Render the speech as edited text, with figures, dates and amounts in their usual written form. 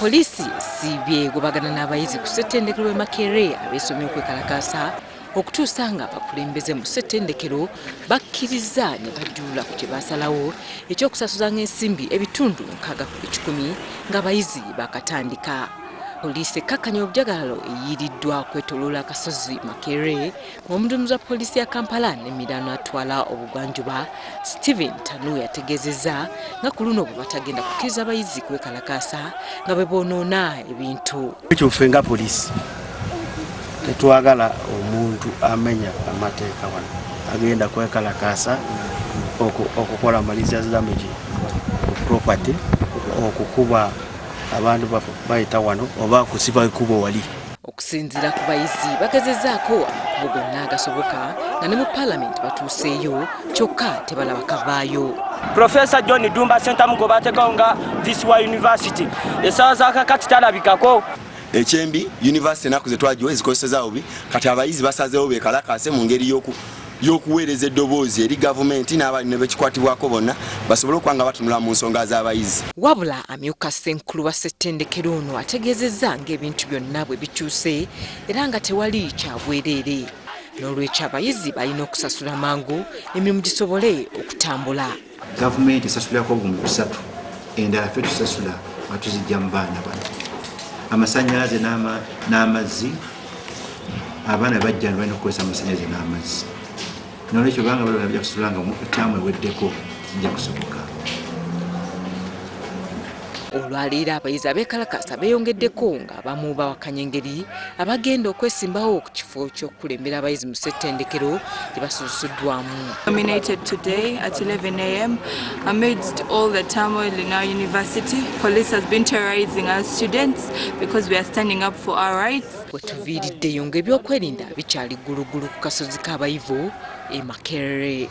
Poliisi esiibye egobagana n'abayizi ku ssettendekero w'e Makerere abeesomye okwekalakaasa okutuusa nga abakulembeze mu ssettendekero bakkiriza ne bajjulula ku kye baasalawo ekyokusasuzanga ensimbi ebitundu 60% ng'abayizi baakatandika. Poliisi ekkakkanya obujagalalo eyiiriddwa kwetooloola akasozi Makerere ng'omuduumizi wa poliisi ya Kampala n'emiriraano atwala obugwanjuba Stephen Tanu yategeezezza nga ku luno bwe batagenda kukkiriza abayizi kwekalakaasa nga bwe boonoona ebintu. Ekyo ffe nga poliisi tetwagala omuntu amenya amateeka wano agenda kwekalakaasa okukola malicious damage ku property, okukuba abantu bayita wano oba kusiba ekkubo wali. Okusinziira ku bayizi bagezezzaako amakubo gonna agasoboka nga ne mu paalamenti batuuseeyo kyokka tebalaba kavaayo. Professor John Dumba Ssentamu gwe baateekawo nga visi wa university essaawa za kakati talabikako. Ekyembi university ennaku ze twagiwa ezikozeseza bubi, kati abayizi basazeewo beekalakaase mu ngeri y'okuweereza eddoboozi eri gavumenti n'abali ne bekikwatibwako bonna basobole okuba nga batunula mu nsonga z'abayizi. Wabula amyuka ssenkulu wa ssettendekero ono ategeezezza ng'ebintu byonna bwe bikyuse era nga tewali kya bwereere, n'olwekyo abayizi balina okusasula mangu emirimu gisobole okutambula. Gavumenti esasulirako 3,000, endala ffe tusasula nga tuzijja mu baana bano. Amasannyalaze n'amazzi, abaana bajja balina okukozesa amasannyalaze n'amazzi. N'olwekyo banga balaba bijja kusasula nga ttaamu eweddeko kijja kusoboka. Olwaleero abayizi abeekalakaasa beeyongeddeko ng'abamu bawakanya engeri abagenda okwesimbawo ku kifo ky'okukulembera abayizi mu ssettendekero gye basusuddwamu. Nominated today at 11 a.m. amidst all the turmoil in our university. Police has been terrorizing our students because we are standing up for our rights. We tuviiriddeyo ng'ebyokwerinda bikyali ggulugulu ku kasozi k'abayivu e Makerere.